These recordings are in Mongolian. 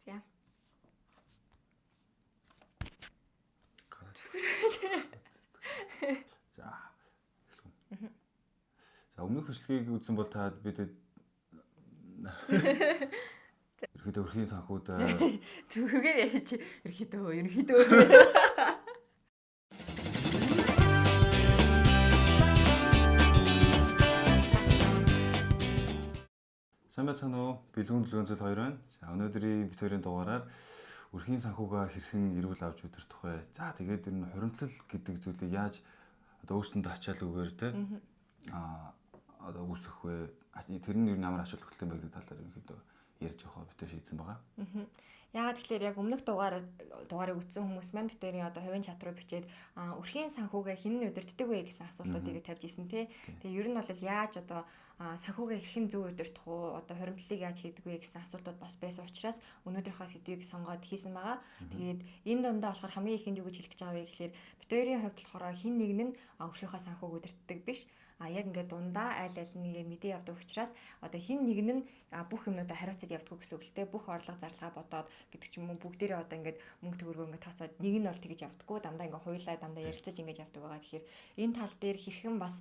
За. Гараад. За. Эхлэв. За, өмнөх бичлэгийг үзсэн бол та бидэд ерөөдөө өрхийн санхүүд Зүгээр яриач ерөөхдөө. Сайн байцгаана уу? Бэлгүүн бэлгүүнцэл хоёр байна. За, өнөөдрийн бит хоёрын дугаараар өрхийн санхүүгээ хэрхэн эрүүл авч удирдах вэ? За, тэгээд энэ хуримтлал гэдэг зүйлийг яаж одоо өөрсөндөө ачаалгүйгээр те одоо үүсгэх вэ? Тэр нь ер нь ямар ач холбогдолтой юм бэ гэдэг талаар ерөнхийдөө ярьж явахаа битээ шийдсэн байгаа. Яагаад тэгэхээр яг өмнөх дугаарыг үзсэн хүмүүс маань бит хоёрын одоо хувийн чат руу бичээд өрхийн санхүүгээ хэн нь удирддаг вэ гэсэн асуултуудыг тавьж исэн тий. Тэгээ ер нь бол яаж одоо санхүүгээ хэрхэн зөв удирдах уу, одоо хуримтлалыг яаж хийдэг вэ гэсэн асуултууд бас байсан учраас өнөөдрийнхөө сэдвийг сонгоод хийсэн байгаа. Тэгээд энэ дундаа болохоор хамгийн ихэнд юу гэж хэлэх гэж байгаа вэ гэхээр бит хоёрын хувьд болохоор хэн нэг нь өрхийнхөө санхүүг удирддаг биш. Яг ингээд дундаа айл аль нэгээ мэдээ явдаг учраас одоо хин нэг нь бүх юмнуудаа хариуцаад явдггүй гэсэн үг л дээ. Бүх орлого зарлага бодоод гэдэг ч юм уу, бүгдээрээ одоо ингээд мөнгө төгрөгөө ингээд тооцоод нэг нь бол тэгэж явдггүй, дандаа ингээд хуйлаа дандаа ярилцаж ингээд явдаг байгаа. Тэгэхээр энэ тал дээр хэрхэн бас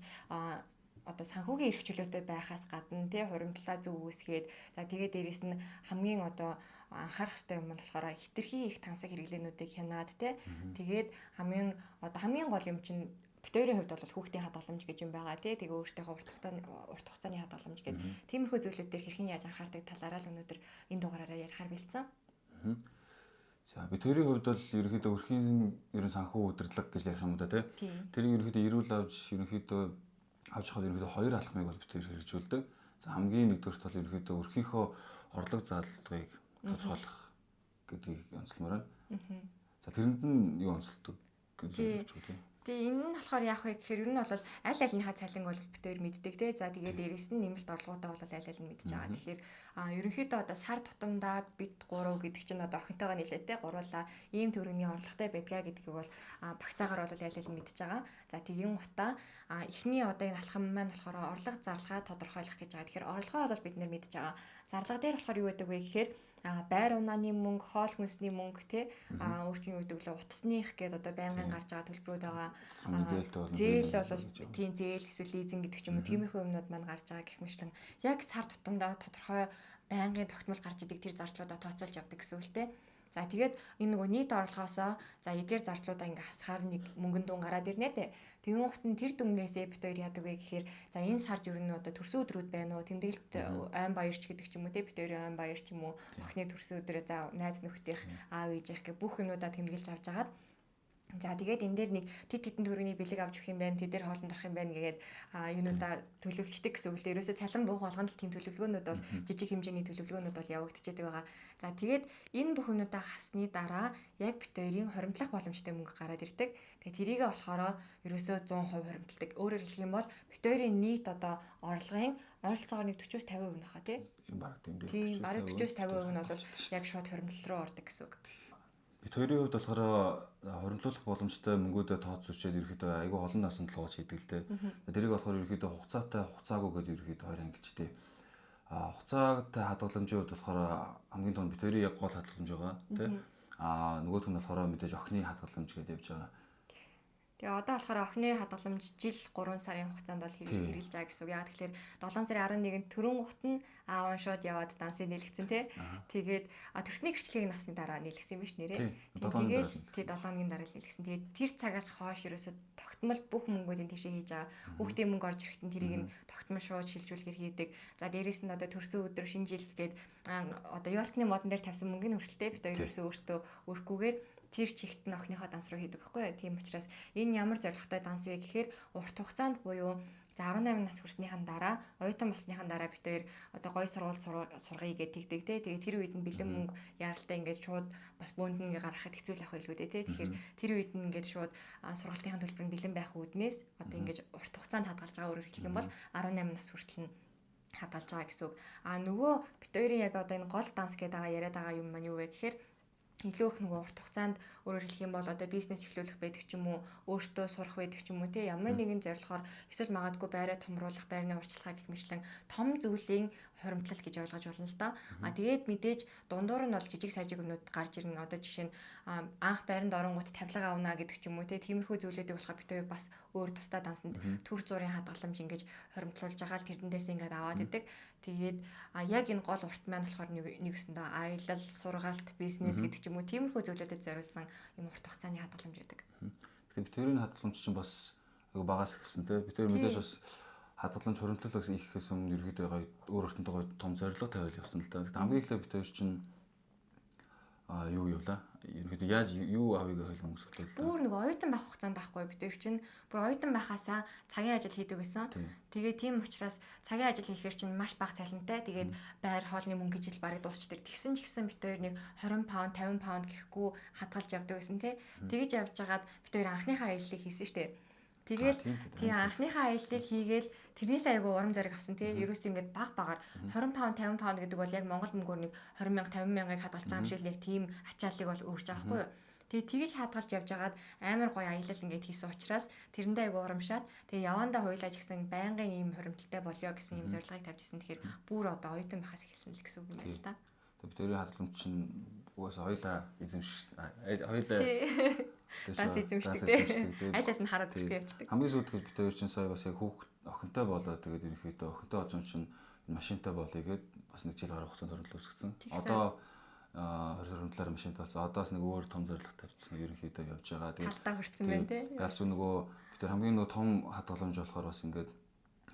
одоо санхүүгийн эрх чөлөөтэй байхаас гадна тий хуримтлалаа зөв үүсгээд, за тэгээд дээрэс нь хамгийн одоо анхаарах хэрэгтэй юм нь болохоор хэтэрхий их тансаг хэрэглээнүүдийг хянаад тий тэгээд хамгийн одоо хамгийн гол юм чинь бит хоёрын хувьд бол хүүхдийн хадгаламж гэж юм байгаа тий. Тэгээ өөртөөхөө урт хугацааны хадгаламж гэдэг тиймэрхүү зүйлүүд дээр хэрхэн яаж анхаардаг талаараа л өнөөдөр энэ дугаараараа ярихаар бэлдсэн. За, бит хоёрын хувьд бол ерөнхийдөө өрхийн ерөн санхүү удирдлага гэж ярих юм да тий. Тэрийг ерөнхийдөө эрүүл авч ерөнхийдөө авч явахад ерөнхийдөө хоёр алхмыг бол бит хоёр хэрэгжүүлдэг. За, хамгийн нэгдүгüрт бол ерөнхийдөө өрхийнхөө орлого зарлагыг тодорхойлох гэдгийг онцлмоор байна. За, тэрэнд нь юу онцлдог гэж хэлж байгаа тий. Тэгээ энэ нь болохоор яах вэ гэхээр ер нь бол аль альныхаа цалинг бол бит хоёр мэддэг те. За, тэгээ дээрэс нь нэмэлт орлоготой бол аль аль нь мэдж байгаа. Тэгэхээр ерөнхийдөө одоо сар тутамдаа бит 3 гэдэг чинь одоо охинтойгоо нийлээд те гуруулаа ийм төгрөгийн орлоготой байдгаа гэдгийг бол багцаагаар бол аль аль нь мэдж байгаа. За, тэгин утаа эхний одоо энэ алхам маань болохоор орлого зарлагаа тодорхойлох гэж байгаа. Тэгэхээр орлогоо бол бид нэр мэдж байгаа. Зарлага дээр болохоор юу гэдэг вэ гэхээр байр унааны мөнгө, хоол хүнсний мөнгө тий, өөр чинь юу гэдэг лээ, утасных гээд одоо байнгын гарч байгаа төлбөрүүд байгаа. Зээл бол тийм зээл эсвэл лизинг гэдэг ч юм уу, тиймэрхүү юмнууд маань гарч байгаа гэх мэтлэн яг сар тутамдаа тодорхой байнгын тогтмол гарч идэг тэр зардлуудаа тооцоолж явдаг гэсэн үг л тий. За, тэгээд энэ нөгөө нийт орлогоосоо за эдгээр зардлуудаа ингээ хасахаар нэг мөнгөн дун гараад ирнэ тэ. Тэгэн гут нь тэр дүнгээсээ бит хоёр яадаг вэ гэхээр за энэ сард ер нь одоо төрсөн өдрүүд байна уу, тэмдэглэлт айн баярч гэдэг ч юм уу те, бит хоёрын айн баяр ч юм уу, охины төрсөн өдрөө за найз нөхдөх аав ээжийнх гэх бүх юмнуудаа тэмдэглэж авч агаад за тэгээд энэ дээр нэг тэт хитэн төгрөгийн бэлэг авч өгөх юм байна, тэд дээр хоолнд орох юм байна гэгээд юунуудаа төлөвлөждөг гэсэн үг л. Ерөөсөө цалин буух болгонд л тийм төлөвлөгөөнүүд бол жижиг хэмжээний төлөвлөгөөнүүд бол явагдчихэдэг байгаа. За, тэгээд энэ бүх юмнуудаа хасны дараа яг бит хоёрын хоримтлах боломжтой мөнгө гараад ирдэг. Тэгээд тэрийгээ болохоор ерөөсөө 100% хоримталдаг. Өөрөөр хэлэх юм бол бит хоёрын нийт одоо орлогын ойролцоогоор нэг 40-50% нөхөө тий. Тийм, бараг тийм дээ. Тийм, бараг 40-50% нь бол яг шууд хоримтлал руу ордог гэсэн үг. Бит хоёрын хувьд болохоор хоримтлуулах боломжтой мөнгүүдээ тооцоолчээд ерөнхийдөө айгүй олон насанд л хувааж хийдэг л дээ. Тэрийг болохоор ерөнхийдөө хугацаатай, хугацаагүй гэдээ ерөнхийдөө хоёр ангилчтэй. Хугацаатай хадгаламжийн хувьд болохоор хамгийн түрүүнд бит хоёрын яг гол хадгаламж байгаа тий. Нөгөөх нь болохоор мэдээж охины хадгаламж гэдээ явж байгаа. Тэгээ одоо болохоор охины хадгаламж жил 3 сарын хугацаанд бол хэрэгжилж байгаа гэсэн үг. Яг тэгэхээр 7 сарын 11-нд төрөн гут нь аав шууд яваад дансыг нийлэгцэн тий. Тэгээд төрсний гэрчлэгийг авсны дараа нийлэгсэн юм биш нэрээ. Тэгээд тий 7 хоногийн дараа нийлэгсэн. Тэгээд тэр цагаас хойш ерөөсөө тогтмол бүх мөнгүүдийн тийшээ хийж байгаа. Хүүхдийн мөнгө орж ирэхэд нь тэрийг нь тогтмол шууд шилжүүлэхэр хийдэг. За, дээрэс нь одоо төрсөн өдөр, шинэ жил гээд одоо ёлкны модон дээр тавьсан мөнгөний хүртэлтэй бит хоёр ерөөсөө өөртөө өрөхгүйгээр тэр чигт нь охиныхоо данс руу хийдэг байхгүй юу. Тийм учраас энэ ямар зорилготой данс вэ гэхээр урт хугацаанд буюу за 18 нас хүрснийхэн дараа, оюутан болсныхан дараа бит хоёр одоо гой сургууль сургая гэж тэгдэг те. Тэгээд тэр үед нь бэлэн мөнгө яралтай ингээд шууд бас бөөнд нь ингээд гаргахад хэцүү л ах байлгүй дээ те. Тэгэхээр тэр үед нь ингээд шууд сургалтын төлбөр нь бэлэн байх үүднээс одоо ингээд урт хугацаанд хадгалж байгаа. Өөрөөр хэлэх юм бол 18 нас хүртэл нь хадгалж байгаа гэсэн үг. А нөгөө бит хоёрын яг одоо энэ гол данс гэдэг байгаа яриад байгаа юм маань юу вэ гэхээр Илүү их нөгөө урт хугацаанд, өөрөөр хэлэх юм бол одоо бизнес эхлүүлэх байдаг ч юм уу, өөртөө сурах байдаг ч юм уу, тий, ямар нэгэн зорилгоор эсвэл магадгүй байраа томруулах, байрны урьдчилгаа гэх мэтлэн том зүйлийн хуримтлал гэж ойлгож байна л да. А тэгээд мэдээж дундуур нь бол жижиг сажиг юмнууд гарч ирнэ. Одоо жишээ нь анх байранд оронгууд тавилга авна гэдэг ч юм уу, тий, тиймэрхүү зүйлүүдийг болохоор бид хоёр бас өөр тусдаа дансанд төр зургийн хадгаламж ингэж хуримтлуулж байгаа л тэрдэндээс ингээд аваад идэг. Тэгээд яг энэ гол урт маань болохоор нэг өсөндөө аялал, сургалт, бизнес гэдэг ч юм уу, тиймэрхүү зүйлүүдэд зориулсан юм урт хугацааны хадгаламж байдаг. Тэгэхээр бид хоёрын хадгаламж чинь бас айгу багаас ихсэн те. Бид хоёр мэдээж бас хадгаламж хуримтлал гэсэн ихээс өмнө ерөөдөө гоё өөр өөртөндөө гоё том зорилго тавиал явсан л да. Тэгэхдээ хамгийн эхлээ бид хоёр чинь юу явлаа? Ерөнхийдөө яаж юу авъя гэж хойлон хүмүүс хөтлөө. Бүр нэг оюутан байх хугацаанд байхгүй бид хоёр чинь бүр оюутан байхаасаа цагийн ажил хийдэг байсан. Тэгээ тийм учраас цагийн ажил хийхээр чинь маш бага цалинтай. Тэгээд байр хоолны мөнгө жил барыг дуусчдаг. Тэгсэн ч гэсэн бид хоёр нэг 20 паунд, 50 паунд гэхгүй хадгалж явдаг байсан тий. Тэгэж явж хагаад бид хоёр анхныхаа аяллыг хийсэн штэ. Тэгэл тий анхныхаа аяллыг хийгээл тэрнээс айгүй урам зориг авсан тий. Ерөөсөө ингээд баг багаар 20 паунд, 50 паунд гэдэг бол яг Монгол мөнгөөр нэг 20 мянга, 50 мянгаыг хадгалж байгаа юм шиг л яг тийм ачааллыг бол өөрч байгаа байхгүй юу. Тэгээ тэгж хадгалж явж хагаад амар гоё аялал ингээд хийсэн учраас тэрэндээ айгүй урамшаад тэгээ явандаа хуйлаа ч гэсэн байнгын ийм хуримтлалтай болёо гэсэн ийм зорилгыг тавьж ирсэн. Тэгэхээр бүр одоо оюутан байхаас эхэлсэн л гэсэн үг юм байна л да. Тэгээ бид хоёрын хадгаламж чинь угаасаа хоёлаа эзэмших хоёлаа данс эзэмшдэг тий. Аль аль нь хараад хүртээ явчихдаг. Хамгийн сүүлд гэж бид хоёр чинь сая бас яг хүүхд охинтой болоо тэгээд ерөнхийдөө охинтой болж юм чинь машинтай болъё гэд бас нэг жил гаруй хугацаанд хуримтлал үүсгэсэн. Одоо 20 талаар машинтай болсон. Одоо бас нэг өөр том зорилго тавьчихсан. Ерөнхийдөө явж байгаа. Тэгээд талдаа хүрсэн байна тий. Галзуу нөгөө бид нар хамгийн нөгөө том хадгаламж болохоор бас ингээд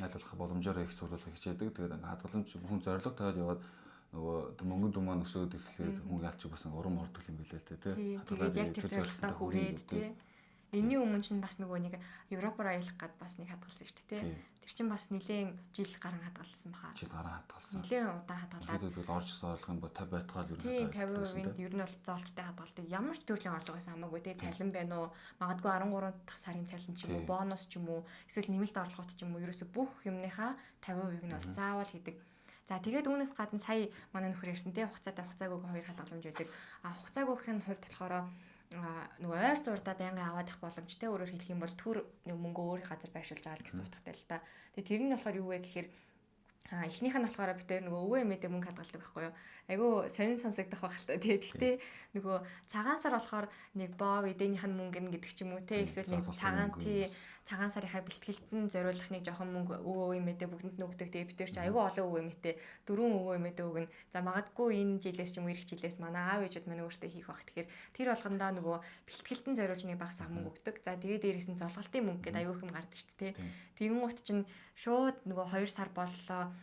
аль болох боломжоор их цуглуулах хичээдэг. Тэгээд ингээд хадгаламж хүн зорилго тавиад яваад нөгөө мөнгөн дүн маань өсөөд эхлээд хүн ялч бас урам ордог юм билээ л дээ тий. Хадгалаад яг тэр зорилготой хүрээд тий. Энийн өмнө чинь бас нөгөө нэг Европоор аялах гад бас нэг хадгалсан шүү дээ тий. Тэр чинь бас нилээн жил гарan хадгалсан баха. Жил гарan хадгалсан. Нилээн удаан хадгалаад. Тэгэл орж ирсэн орлого нь 50 байтгаал ер нь. Тий 50% ер нь бол зоолттой хадгалдаг. Ямар ч төрлийн орлого байсан хамаагүй тий. Цалин байна уу? Магадгүй 13 дахь сарын цалин ч юм уу, бонус ч юм уу, эсвэл нэмэлт орлогот ч юм уу, ерөөсө бүх юмныхаа 50% нь бол заавал хийдэг. За тэгээд үүнээс гадна сая манай нөхөр ярьсан тий хугацаатай хугацаагүйг хоёр хадгаламж байдаг. А хугацаагүйхийн хувьд болохоор нөгөө ойр зурдаа байнгын аваад их боломжтой. Өөрөөр хэлэх юм бол төр нэг мөнгө өөр газар байршуулж байгаа л гэсэн утгатай л та. Тэгээд тэр нь болохоор юу вэ гэхээр эхнийх нь болохоор бид тэр нөгөө өвөө эмээдээ мөнгө хадгалдаг байхгүй юу. Айгу сонин сонсогдох байх л та. Тэгээд гэхдээ нөгөө цагаан сар болохоор нэг боо эдэнийх нь мөнгө нь гэдэг ч юм уу те эсвэл нэг цагаан тий цагаан сарынхаа бэлтгэлд нь зориулах нэг жоохон мөнгө өвөө эмээдээ бүгдэнд нь өгдөг. Тэгээд бид тэр чинь айгу олон өвөө эмээтэй 4 өвөө эмээдээ өгнө. За магадгүй энэ жилээс ч юм уу ирэх жилээс манай аав ээжүүд манай өөртөө хийх бах. Тэгэхээр тэр болгондоо нөгөө бэлтгэлд нь зориулж нэг багасаа мөнгө өгдөг. За тэгээд дээрээс нь золголтын мөнгө гэдэг аюу их юм гардаг шүү дээ. Тэгэн гут чинь шууд нөгөө 2 сар боллоо,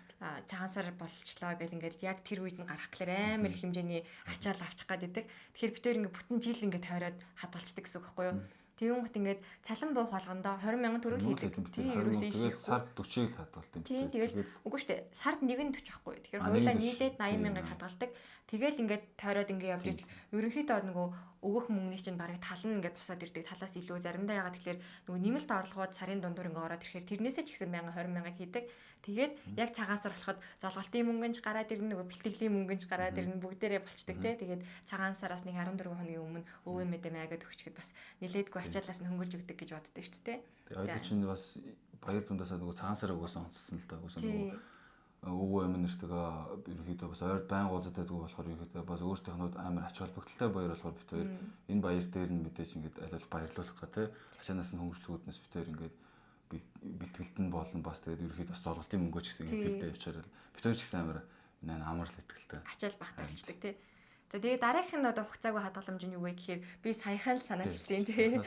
цагаан сар болчлоо гэл ингээд яг тэр үед нь гарах гэхлээр амар их хэмжээний ачаал авчих гад идэг. Тэгэхээр бид тэр ингээд бүтэн жил ингээд тойроод хадгалцдаг гэсэн үг байхгүй юу? Тэгэн гут ингээд цалин буух болгондоо 20 мянган төгрөг хийдэг. Тийм ерөөсөө их сард 40-ыг л хадгалдаг. Тийм тэгэл үгүй шүү дээ. Сард 1 нь 40 байхгүй. Тэгэхээр хоёулаа нийлээд 80 мянгыг хадгалдаг. Тэгэл ингээд тойроод ингээд явж идэл ерөнхийдөө нөгөө өгөх мөнгөний чинь бараг тал нь ингээд босоод ирдэг. Талаас илүү заримдаа ягаад тэгэхээр нөгөө нэмэлт орлогууд сарын дундуур ингээд ороод ирэхээр тэрнээсээ ч гэсэн 1020 мянгаыг хийдэг. Тэгээд яг цагаан сар болоход золголтын мөнгө нь ч гараад ирнэ, нөгөө бэлтгэлийн мөнгө нь ч гараад ирнэ, бүгдээрээ болчдөг те. Тэгээд цагаан сараас нэг 14 хоногийн өмнө өвөө мэдээ маягаад өгчгээд бас нилээдгүй ачаалаас нь хөнгөлж өгдөг гэж боддог шүү дээ. Тэгээд хоёул чинь бас баяр дундаасаа нөгөө цагаан сар угаасаа онцсон л да. Угаасаа нөгөө өвөө эмэн нэртэйгээ ерөнхийдөө бас ойрд байнга уулзаад байдгүй болохоор ерөнхийдөө бас өөрсдийнх нь амар ач холбогдолтой баяр болохоор бид хоёр энэ баяр дээр нь мэдээж ингээд аль аль баярлуулах га те. Ачаанаас нь хөнгөжлгүүднээс бид хоёр ингээд бэлтгэлт нь болон бас тэгээд ерөнхийдөө бас золголтын мөнгөө ч гэсэн ингээд бэлдээ явчаарал бид хоёр ч гэсэн амар энэ амар л итгэлтэй. Ачаал багтаа болчдөг те. За тэгээ дараагийнх нь одоо хугацаагүй хадгаламж нь юу вэ гэхээр би саяхан л санаачилсан тий.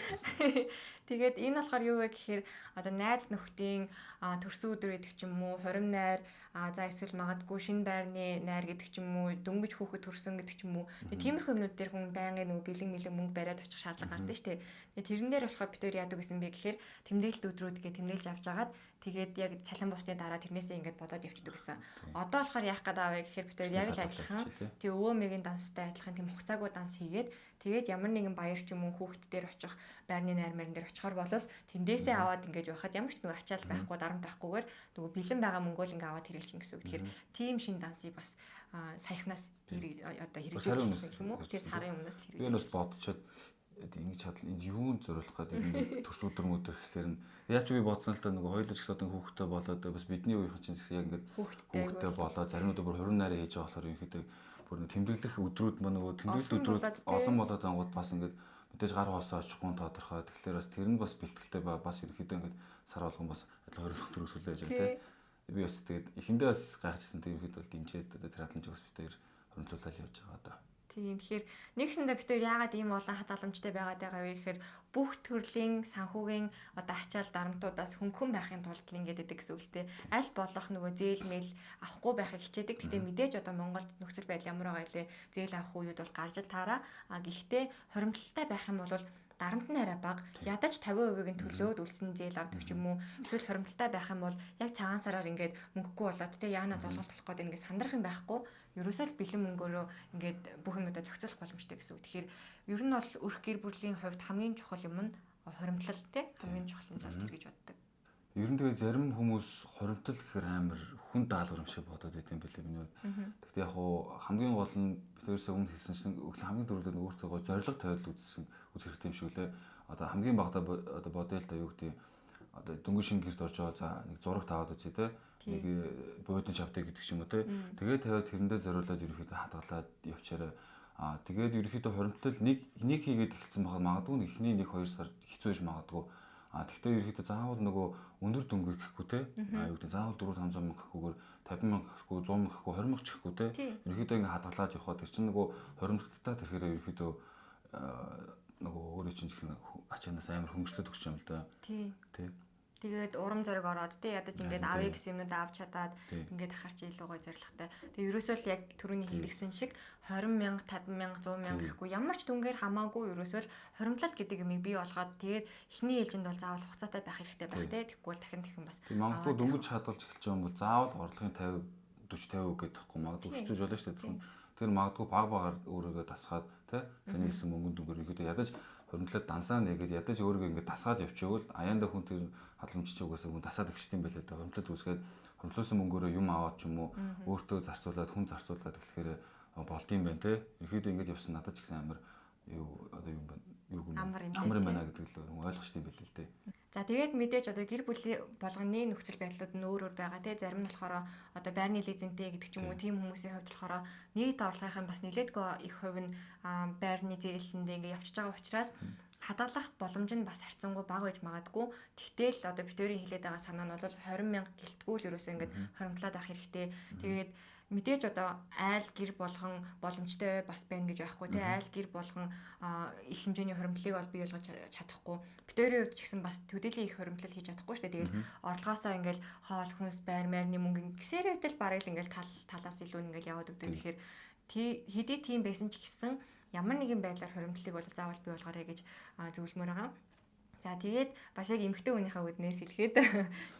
Тэгээд энэ болохоор юу вэ гэхээр одоо найз нөхдийн төрсөн өдөр гэдэг ч юм уу, хорим найр, за эсвэл магадгүй шинэ байрны найр гэдэг ч юм уу, дөнгөж хүүхэд төрсөн гэдэг ч юм уу. Тэгээ тиймэрхүү юмнууд дээр хүн байнгын нөгөө бэлэн мэлэн мөнгө бариад очих шаардлага гардаг шүү дээ. Тэгээ тэрэн дээр болохоор бид хоёр яадаг гэсэн бэ гэхээр тэмдэглэлт өдрүүд гэх тэмдэглэж авч агаад тэгээд яг цалин буусны дараа тэрнээсээ ингээд бодоод явчихдаг гэсэн. Одоо болохоор яах гээд байгаа вэ гэхээр бид хоёр яг л адилхан тий өвөө мөгийн данстай адилхан тийм хугацаагүй данс хийгээд тэгээд ямар нэгэн баяр ч юм уу хүүхэд дээр очих байрны найр мэрэн дээр очихор болвол тэндээсээ аваад ингээд явахад ямар ч нөгөө ачаал байхгүй, дарамт байхгүйгээр нөгөө бэлэн байгаа мөнгөө л ингээд аваад хэрэглэж гэсэн үг. Тэгэхээр тийм шин дансыг бас саяхнаас одоо хэрэгжүүлж юм уу? Тэгээ сарын өмнөөс л хэрэгжүүлж. Би бас бодцоод ингэж чадал энд юунд зориулах гэдэг нэг төрс өдөр мөдөр гэхлээр нь яаж би бодсон л да нөгөө хоёулаа ч гэсэн одоо хүүхдтэй болоод бас бидний үеийнхэн чинь яг ингээд хүүхдтэй болоод зарим өдөр бүр хувин найраа хийж байгаа болохоор ерөнхийдөө бүр нэг тэмдэглэх өдрүүд мөн нөгөө тэмдэглэлт өдрүүд олон болоод ангууд бас ингээд мэдээж гар хоосоо очихгүй тодорхой. Тэгэхээр бас тэр нь бас бэлтгэлтэй ба бас ерөнхийдөө ингээд сар болгон бас адилхан 20 төгрөг өсвөлээ гэж байна те. Би бас тэгээд эхэндээ бас гайхажсэн, тэр ерөнхийдөө бол дэмжээд тэр хадлан ч бас бид хоёр хоримтлуулаад явж байгаа даа. Тийм, тэгэхээр нэгсэндээ бид хоёр яагаад ийм олон хадгаламжтай байгаад байгаа вэ гэхээр бүх төрлийн санхүүгийн одоо ачаал дарамтуудаас хөнгөн байхын тулд л ингэж байдаг гэсэн үг л дээ. Аль болох нөгөө зээл мэл авахгүй байхыг хичээдэг. Гэхдээ мэдээж одоо Монголд нөхцөл байдал ямар байгаа илээ зээл авах үеуд бол гарч ил таараа. А гэхдээ хоримтлалтай байх юм бол дарамт нь арай бага. Ядаж 50%-ийг нь төлөөд үлдсэн зээл авдаг ч юм уу. Эсвэл хоримтлалтай байх юм бол яг цагаан сараар ингээд мөнгөгүй болоод те яана золголт болох гээд ингээд сандрах юм байхгүй. Ерөөсөө л бэлэн мөнгөөрөө ингээд бүх юмудаа зохицуулах боломжтой гэсэн үг. Тэгэхээр ер нь бол өрх гэр бүлийн хувьд хамгийн чухал юм нь хоримтлал те. Хамгийн чухал нь бол тэр гэж боддог. Ер нь тэгээ зарим хүмүүс хоримтлал гэхээр амар хүн даалгавар юм шиг бодоод байт юм билээ миний хувьд. Гэхдээ яг хуу хамгийн гол нь бид өөрсөө өмнө хэлсэн чинь хамгийн түрүүлээд өөртөө гоо зорилго тавиад үзсэн үзэх хэрэгтэй юм шиг лээ. Одоо хамгийн багадаа одоо бодъё л да юу гэдэг одоо дөнгөж шинэ гэрт орж байгаа за нэг зураг таваад үзье те. Нэг буудан чавтай гэдэг ч юм уу те. Тэгээд тавиад тэрэндээ зориулаад ерөнхийдөө хадгалаад явчаарай. Аа тэгээд ерөнхийдөө хоримтлал нэг хийгээд эхэлсэн байхад магадгүй нэг эхний 1-2 сар хэцүү байж магадгүй. А тэгтээ ерөнхийдөө заавал нөгөө өндөр дүнгээр гэхгүй те. А юу гэдэг заавал 4-500 мянга гэхгүйгээр 50 мянга гэхгүй 100 мянга гэхгүй 20 мянга ч гэхгүй те. Ерөнхийдөө ингээ хадгалаад явхад тэр чинь нөгөө хоримтлалтай тэрхээр ерөнхийдөө нөгөө өөрөө чинь ачаанаас амар хөнгөжлөд өгч юм л да. Тий. Тэгээд урам зориг ороод тий ядаж ингээд авъя гэсэн юмнууд авч чадаад ингээд ахарч илүү гоё зоригтой. Тэгээ ерөөсөө л яг түрүүний хэлдэгсэн шиг 20 мянга, 50 мянга, 100 мянга гэхгүй ямар ч дүнгээр хамаагүй ерөөсөө л хоримтлал гэдэг юмыг бий болгоод тэгээд эхний ээлжинд бол заавал хугацаатай байх хэрэгтэй байх тий. Тэгэхгүй бол дахин дахин бас. Тийм магадгүй дөнгөж хадгалж эхэлж байгаа юм бол заавал орлогын 50 40 50 гэдэг тахгүй магадгүй хэцүү болно шүү дээ. Тэр магадгүй баг багаар өөрийгөө дасгаад тий саний хэлсэн мөнгөн дүнгээр ерөөдөө ядаж хоримтлал дансаа нэгэд ядаж өөрийгөө ингээд дасгаад явчихвал аяанда хүн тэр хадгаламж чи угаасаа хүн дасаад өгчт юм байлээ л да. Хоримтлал үүсгээд хоримтлуулсан мөнгөөрөө юм аваад ч юм уу өөртөө зарцуулаад хүн зарцуулаад гэхлээр болд юм байна те. Ерөөдөө ингээд явсан надад ч гэсэн амар юу одоо юм байна юу гүн амар юм байна гэдэг л хүн ойлгочтой юм билээ л дээ. За тэгээд мэдээж одоо гэр бүлийн болгоны нөхцөл байдлууд нь өөр өөр байгаа тий. Зарим нь болохоор одоо байрны лизингтэй гэдэг ч юм уу тийм хүмүүсийн хувьд болохоор нийт орлогын бас нэлээдгүй их хувь нь байрны зээлэндээ ингээ явчихж байгаа учраас хадгалах боломж нь бас харьцангуй бага байж магадгүй. Тэгтэл одоо битүүрийн хэлээд байгаа санаа нь бол 20 мянга гэлтгүй л ерөөсөө ингээд хоримтлаад авах хэрэгтэй. Тэгээд мэдээж одоо айл гэр болгон боломжтой бас байна гэж байхгүй тий. Айл гэр болгон их хэмжээний хоримтлалыг бол бий болгож чадахгүй. Битүүрийн хувьд ч гэсэн бас төдийлөн их хоримтлал хийж чадахгүй шүү дээ. Тэгэл орлогоосоо ингээл хоол хүнс байр майрны мөнгө ингэсээр байтал бараг л ингээл талаас илүү ингээл яваад өгдөг. Тэгэхээр хэдий тийм байсан ч гэсэн ямар нэгэн байдлаар хоримтлалыг бол заавал бий болгоорой гэж зөвлөмөр байгаа. За тэгээд бас яг эмэгтэй хүнийхээ үднээс хэлэхэд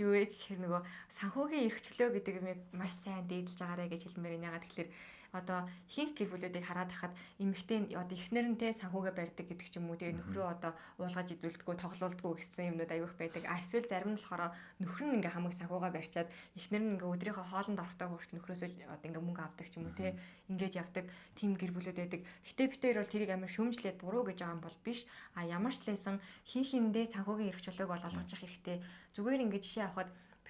юу вэ гэхээр нөгөө санхүүгийн эрх чөлөө гэдэг юмыг маш сайн дээдэлж байгаарэ гэж хэлмээр байна. Ягаад гэхээр одоо ихэнх гэр бүлүүдийг хараад хахад эмэгтэй одоо эхнэр нь те санхүүгээ барьдаг гэдэг ч юм уу тэгээ нөхрөө одоо уулгаж идүүлдэггүй тоглуулдаггүй гэсэн юмнууд аюух байдаг. А эсвэл зарим нь болохоор нөхөр нь ингээ хамаг санхүүгээ барьчаад эхнэр нь ингээ өдрийнхөө хоолнд орохдоо хүртэл нөхрөөсөө одоо ингээ мөнгө авдаг ч юм уу те ингээд явдаг тийм гэр бүлүүд байдаг. Гэтэ бид хоёр бол тэрийг амар шүмжлээд буруу гэж байгаа юм бол биш. А ямар ч лээсэн хин хиндээ санхүүгийн эрх чөлөөг бол олгож явах хэрэгтэй. Зүгээр ингээ жишээ авахад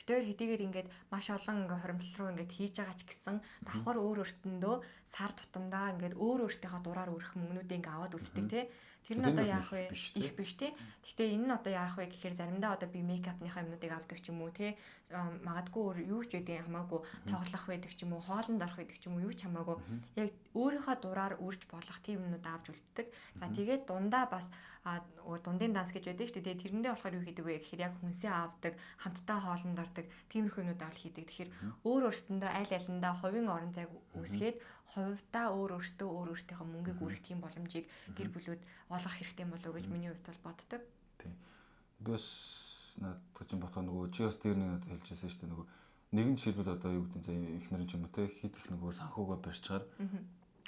битээр хэдийгээр ингээд маш олон ингээ хоримтлал руу ингээд хийж байгаа ч гэсэн давхар өөр өөртөндөө сар тутамдаа ингээд өөр өөртөөхөө дураар өрөх мөнгнүүдээ ингээ аваад үлддэг тий. Тэр нь одоо яах вэ? Их биш тий. Гэхдээ энэ нь одоо яах вэ гэхээр заримдаа одоо би мейкапныхаа юмнуудыг авдаг ч юм уу тий. Магадгүй өөр юу ч байдгийг хамаагүй тоглох байдаг ч юм уу, хоолнд орох байдаг ч юм уу, юу ч хамаагүй. Яг өөрийнхөө дураар үрж болох тийм юмнууд авч үлддэг. За тэгээд дундаа бас дундын данс гэж байдаг шүү дээ. Тэгээд тэрэндээ болохоор юу хийдэг вэ гэхээр яг хүнсээ авдаг, хамтдаа хоолнд ордог, тиймэрхүү юмнууд авал хийдэг. Тэгэхээр өөр өөртөндөө аль алиндаа хувийн орон зайг үүсгээд хувьдаа өөр өөртөө өөр өөртөөхөө мөнгийг үрэх тийм боломжийг гэр бүлүүд олгох хэрэгтэй болов уу гэж миний хувьд бол боддог. Тийм. Би бас надад чинь бодох нөгөө чи бас дээр нэг надад хэлжсэн шүү дээ. Нөгөө нэгэн жишээлбэл одоо юу гэдэг нь за эхнэр нь ч юм уу те хит их нөгөө санхүүгээ барьчаар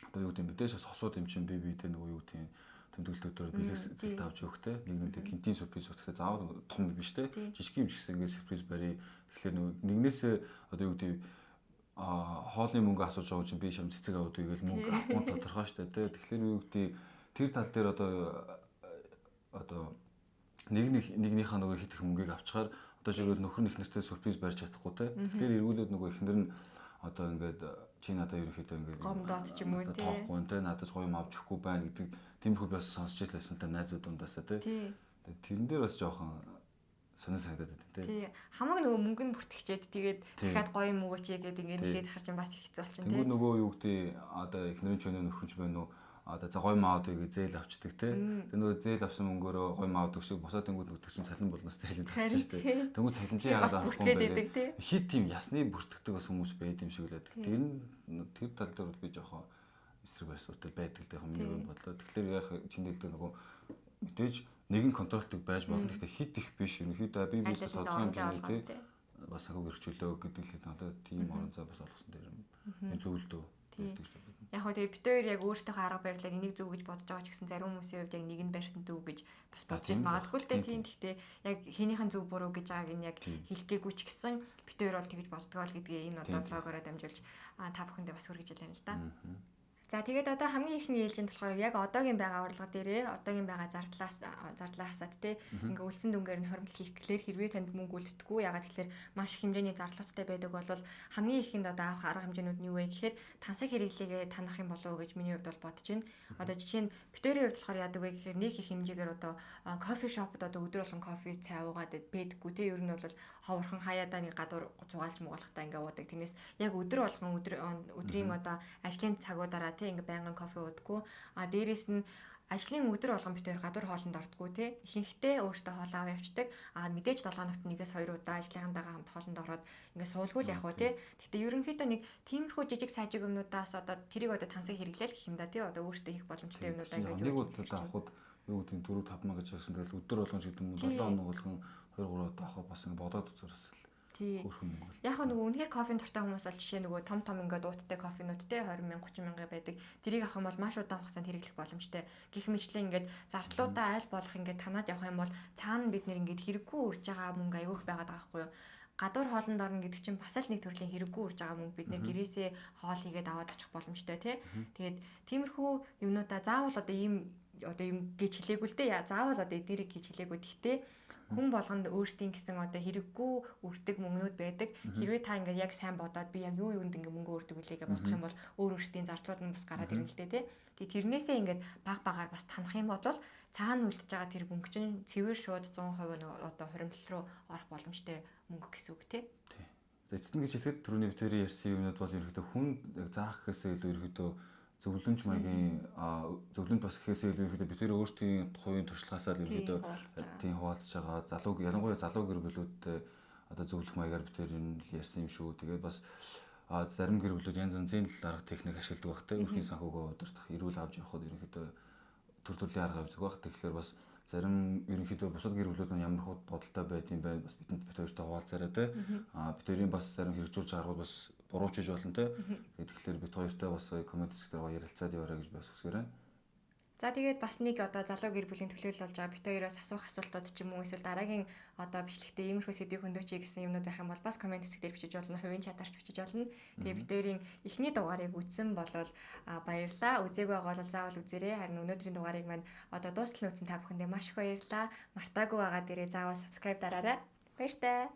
одоо юу гэдэг нь мэдээж бас хосууд юм чинь би те нөгөө юу гэдэг нь тэмдэглэлтүүдээр бэлэс авч өгөх те нэг нэг гинтийн сюрприз өгөхтэй заавал том биш те жижиг юм ч гэсэн ингээд сюрприз барь. Тэгэхээр нөгөө нэгнээсээ одоо юу гэдэг хоолны мөнгө асууж байгаа чинь би шам цэцэг аваад үгээл мөнгө авахгүй нь тодорхой шүү дээ. Тэгэхээр юу гэдэг тэр тал дээр одоо нэгнийхээ нөгөө хит их мөнгийг авчгаар одоо жишээлбэл нөхөр нь эхнэртэй сюрприз барьж чадахгүй те. Тэгэхээр эргүүлээд нөгөө эхнэр нь одоо ингээд чи надаа ерөнхийдөө ингээд гомдоод ч юм уу те. Тоохгүй те надад гоё юм авч өгөхгүй байна гэдэг тиймэрхүү бас сонсч байсан л та найзууд дундаасаа те. Тэгээд тэрэн дээр бас жоохон сонир санагдаад байдаг те. Тий. Хамаг нөгөө мөнгө нь бүртгэчээд тэгээд дахиад гоё юм өгөөч гэдэг ингээд нэхэд хар чинь бас их хэцүү болчин те. Тэнгүүд нөгөө юу гэдэг одоо эхнэрийн ч байна уу нөхөр ч байна уу одоо за гоё маавд гэж зээл авчдаг те. Тэр нөгөө зээл авсан мөнгөөрөө гоё маавд өгшөг босоод тэнгүүд нүдэх чинь цалин болноос зээлийг татчих шүү дээ. Тэнгүүд цалин чи яагаад авахгүй юм бэ гэдэг. Хит тийм ясны бүртгэдэг бас хүмүүс байд юм шиг л байдаг. Тэр нь тэр тал дээр би жоохон эсрэг барьсуутай байдаг л дээ миний хувьд бодлоо. Тэгэхээр яг чин дэлдэг нөгөө мэдээж нэгэн контролтой байж болно. Гэхдээ хит их биш. Ерөнхийдөө би тодорхой хэмжээний те бас санхүүг эрхчлөө гэдэг л надад тийм орон зай бас олгосон дээр юм зөвлөдөө. Яг хөө тэгээ бид хоёр яг өөртөөхөө арга барилаар энийг зөв гэж бодож байгаа ч гэсэн зарим хүмүүсийн хувьд яг нэг нь барьтан зөв гэж бас бодож магадгүй л дээ. Тийм. Гэхдээ яг хэнийхэн зөв буруу гэж байгааг нь яг хэлгээгүй ч гэсэн бид хоёр бол тэгж боддгоо л гэдгийг энэ одоо блогоороо дамжуулж та бүхэндээ бас хүргэж илэн л да. За тэгээд одоо хамгийн ихний ээлжинд болохоор яг одоогийн байгаа орлого дээрээ одоогийн байгаа зардлаа хасаад те ингээ үлдсэн дүнгээр нь хоримтлал хийх гэлээр хэрвээ танд мөнгө үлддэггүй ягаад гэхээр маш их хэмжээний зардлуудтай байдаг бол хамгийн ихэнд одоо авах арга хэмжээнүүд нь юу вэ гэхээр тансаг хэрэглээгээ танах юм болов уу гэж миний хувьд бол бодож байна. Одоо жишээ нь битэрийн хувьд болохоор яадаг вэ гэхээр нэг их хэмжээгээр одоо кофе шопд одоо өдөр болгон кофе цай уугаад байдаггүй те ер нь бол ховорхон хаяадаа нэг гадуур зугаалж муугалахтаа ингээ уудаг. Тэрнээс яг өдөр болгон өдрийн одоо ажлын цагуудаараа те ингээ байнгын кофе уудаггүй. А дээрэс нь ажлын өдөр болгон бид хоёр гадуур хоолнд ордггүй те. Ихэнхдээ өөртөө хоол аваа явцдаг. А мэдээж 7 хоногт 1-2 удаа ажлынхантайгаа хамт хоолнд ороод ингээ суулгүй л явах уу те. Гэхдээ ерөнхийдөө нэг тиймэрхүү жижиг сажиг юмнуудаас одоо тэрийг одоо тансаг хэрэглээл гэх юм да те. Одоо өөртөө хийх боломжтой юмнуудаа ингээ нэг удаа авахд юу гэдэг нь 4-5 мянга гэж хэлсэн. Тэгэл өдөр болгон ч гэдэг юм уу 7 хоног болгон 2-3 удаа авах бас ингээ бодоод үзээрс л хөөрхөн мөнгө бол. Яг нөгөө үнэхээр кофеин дуртай хүмүүс бол жишээ нөгөө том том ингээд ууттай кофенууд те 20 мянга 30 мянга байдаг. Тэрийг авах юм бол маш удаан хугацаанд хэрэглэх боломжтой. Гэх мэтлэн ингээд зардлуудаа аль болох ингээд танаад явах юм бол цаана бид нэр ингээд хэрэггүй үрж байгаа мөнгө аягүй их байгаад байгаа байхгүй юу? Гадуур хоолнд орно гэдэг чинь бас л нэг төрлийн хэрэггүй үрж байгаа мөнгө бид нэр гэрээсээ хоол хийгээд аваад очих боломжтой те. Тэгээд тиймэрхүү юмнуудаа заавал одоо ийм одоо юм гэж хэлээгүй л дээ. Заавал одоо эднэрийг гэж хэлээгүй. Гэхдээ хүн болгонд өөрсдийн гэсэн одоо хэрэггүй үрдэг мөнгнүүд байдаг. Хэрвээ та ингээд яг сайн бодоод би яг юу юунд ингээд мөнгө үрдэг үлээ гэж бодох юм бол өөр өөрсдийн зардлууд нь бас гараад ирнэ л дээ тий. Тэгээ тэрнээсээ ингээд баг багаар бас танах юм бол цаана үлдэж байгаа тэр мөнгө чинь цэвэр шууд 100% нэг одоо хоримтлал руу орох боломжтой мөнгө гэсэн үг тий. Тий. За эцэст нь гэж хэлэхэд түрүүний битэрийн ярьсан юмнууд бол ерөнхийдөө хүн заах гэхээсээ илүү ерөнхийдөө зөвлөмж маягийн зөвлөмж бас гэхээсээ илүү ерөнхийдөө бид тэр өөрсдийн хувийн туршлагаасаа л ерөнхийдөө тийм хуваалцж байгаа. Залуу ялангуяа залуу гэр бүлүүдтэй одоо зөвлөх маягаар бид тэр юм л ярьсан юм шүү. Тэгээд бас зарим гэр бүлүүд янз янзын л арга техник ашигладаг байх те. Өрхийн санхүүгөө удирдах, эрүүл авч явахад ерөнхийдөө төр төрлийн арга авдаг байх. Тэгэхээр бас зарим ерөнхийдөө бусад гэр бүлүүд нь ямар хууд бодолтой байд юм бэ? Бас бидэнд бид хоёртой хуваалцаарай те. Бид хоёрын бас зарим хэрэгжүүлж байгаа аргууд бас буруучж болно те. Тэгэхээр бид хоёртой бас коммент хэсгээр ярилцаад яваарай гэж бас хүсгээр байна. За тэгээд бас нэг одоо залуу гэр бүлийн төлөөлөл болж байгаа бит хоёроос асуух асуултууд ч юм уу эсвэл дараагийн одоо бичлэгтээ иймэрхүү сэдвийг хөндөөч гэсэн юмнууд байх юм бол бас коммент хэсэг дээр бичиж болно, хувийн чатаарч бичиж болно. Тэгээд бит хоёрын эхний дугаарыг үзсэн бол баярлалаа. Үзээгүй байгаа бол заавал үзээрэй. Харин өнөөдрийн дугаарыг маань одоо дуустал нь үзсэн та бүхэндээ маш их баярлалаа. Мартаагүй байгаа дээрээ заавал subscribe дараарай. Баяртай.